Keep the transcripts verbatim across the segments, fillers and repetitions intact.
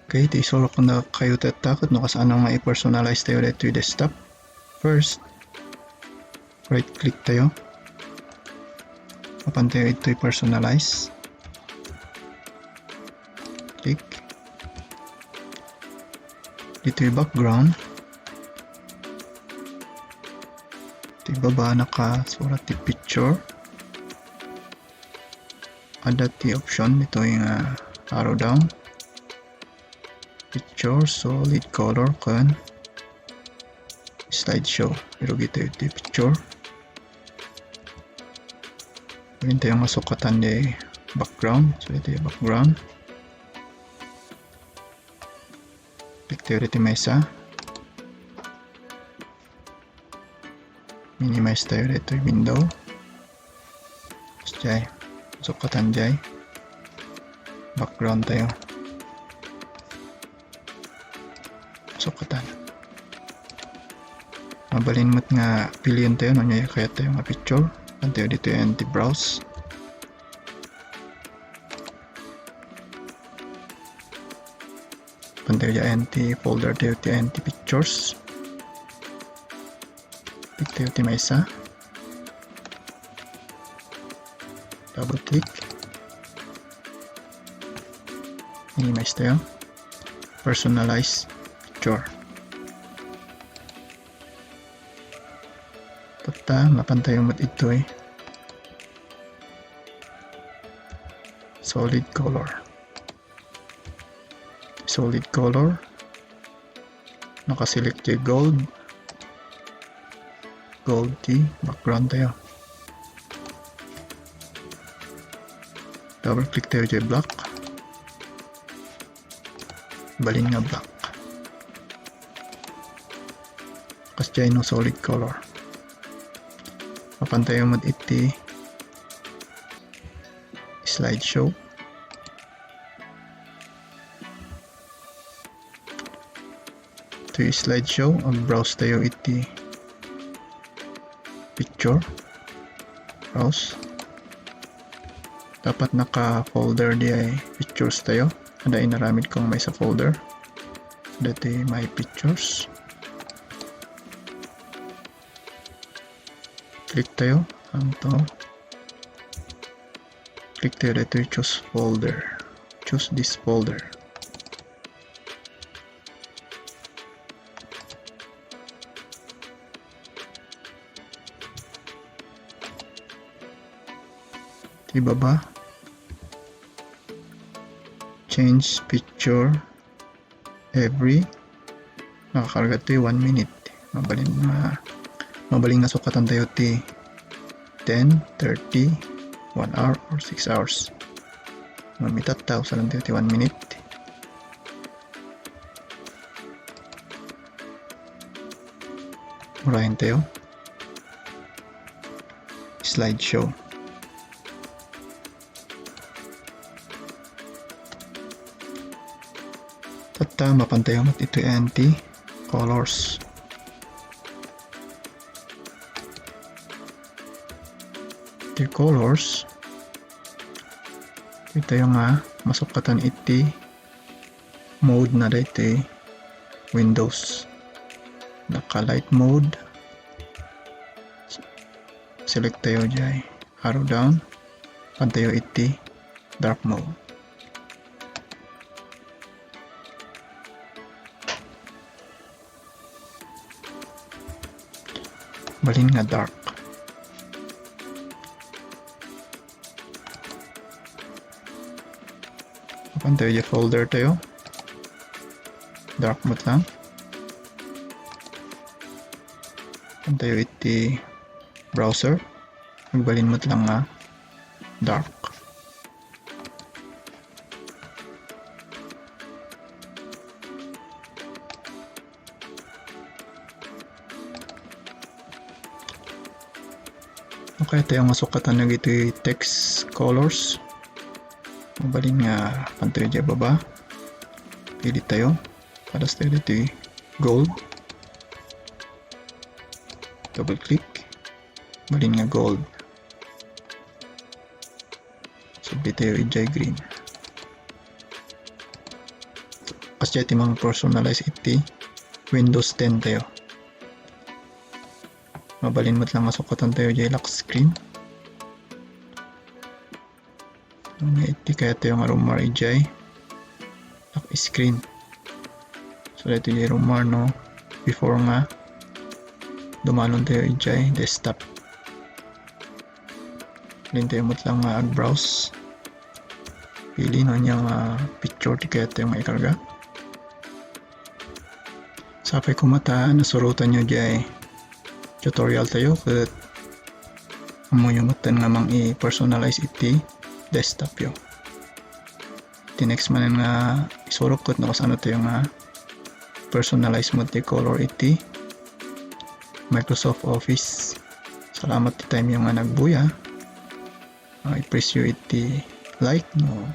Okay, ti isurokna kayo tatta ket no kasano nga i-personalize tayo daytoy desktop. First, right click tayo. Mapan tayo itoy personalize. Click. Ditoy background. Ti baba nakasurat ti picture. Adda ti option ditoy nga arrow down. Picture, solid color, ken slideshow. Pero ditoy ti picture. Pwede tayo masukatan di background. So, ito yung background. Click tayo dito maysa. Minimize tayo dito yung window. Tapos jay. Sukatan jay. Background tayo. Sukatan. Mabalin met nga pilion tayo, no, ania kayat tayo nga picture. Kan tayo dito yung anti-browse. Kan tayo yung anti-folder tayo, ti anti-pictures. Click tayo ti maysa. Double click. Minimize tayo. Personalize picture. Tatta, mapan tayo met itoy solid color. Solid color. Nakaselect ti gold. Gold ti background tayo. Double click tayo jay black. Balin nga black. Kas jay no solid color. Mapan tayo met iti slideshow. Itoy slideshow, ag-browse tayo iti picture. Browse. Dapat naka-folder di ay pictures tayo. Ada inaramid kong maysa folder. Dati my pictures. Click tayo. Anto? Click tayo dito, choose folder. Choose this folder. Ti baba. Change picture every, nakakarga ti one minute. Mabalin nga, mabalin nga sukatan tayo ti ten, thirty, one hour, or six hours. Mamitatta, usaran tayo ti one minute. Murayen tayo. Slideshow. Tatta, mapan tayo met iti anti colors. Iti colors, iti tayo nga masukatan iti mode na daytoy Windows. Naka light mode. Select tayo jay. Arrow down. Pan tayo iti dark mode. Balin nga dark. Open tayo di folder tayo. Dark mode lang. Open tayo iti browser. Agbalin mode lang nga dark. Okay, tayo nga sukatan na iti text colors. Mabalin nga pantayo di baba. Pili tayo. Padas tayo dito gold. Double click. Balin nga gold. Subli tayo ijay green. Kasdiay ti mang-personalize iti Windows ten tayo. Mabalin met lang nga sukatan tayo jay lock screen. Nga iti kayat tayo nga rumar ijay lock screen. So, daytoy jay rumar no before nga dumanon tayo ijay desktop. Daytoy met lang nga ag-browse. Pili no ania nga picture ti kayat tayo nga ikarga. Sapay koma ta nasurotan yo jay tutorial tayo ket ammoyo metten nga mang-i-personalize iti desktop yo. Ti next manen nga isurok ket no kasano tayo nga personalize mo ti color iti Microsoft Office. Salamat ti time yo nga nagbuya. Ah, i-press yo iti like no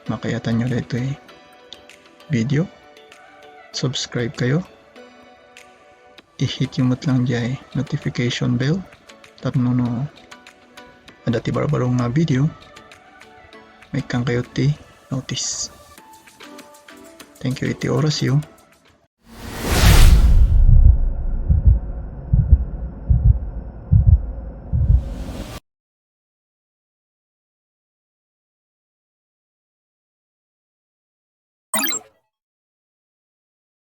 makayatan yo daytoy video. Subscribe kayo. I-hit yo met lang jay notification bell tapno no adda ti barbaro nga video, maikkan kayo ti notice. Thank you iti oras yo.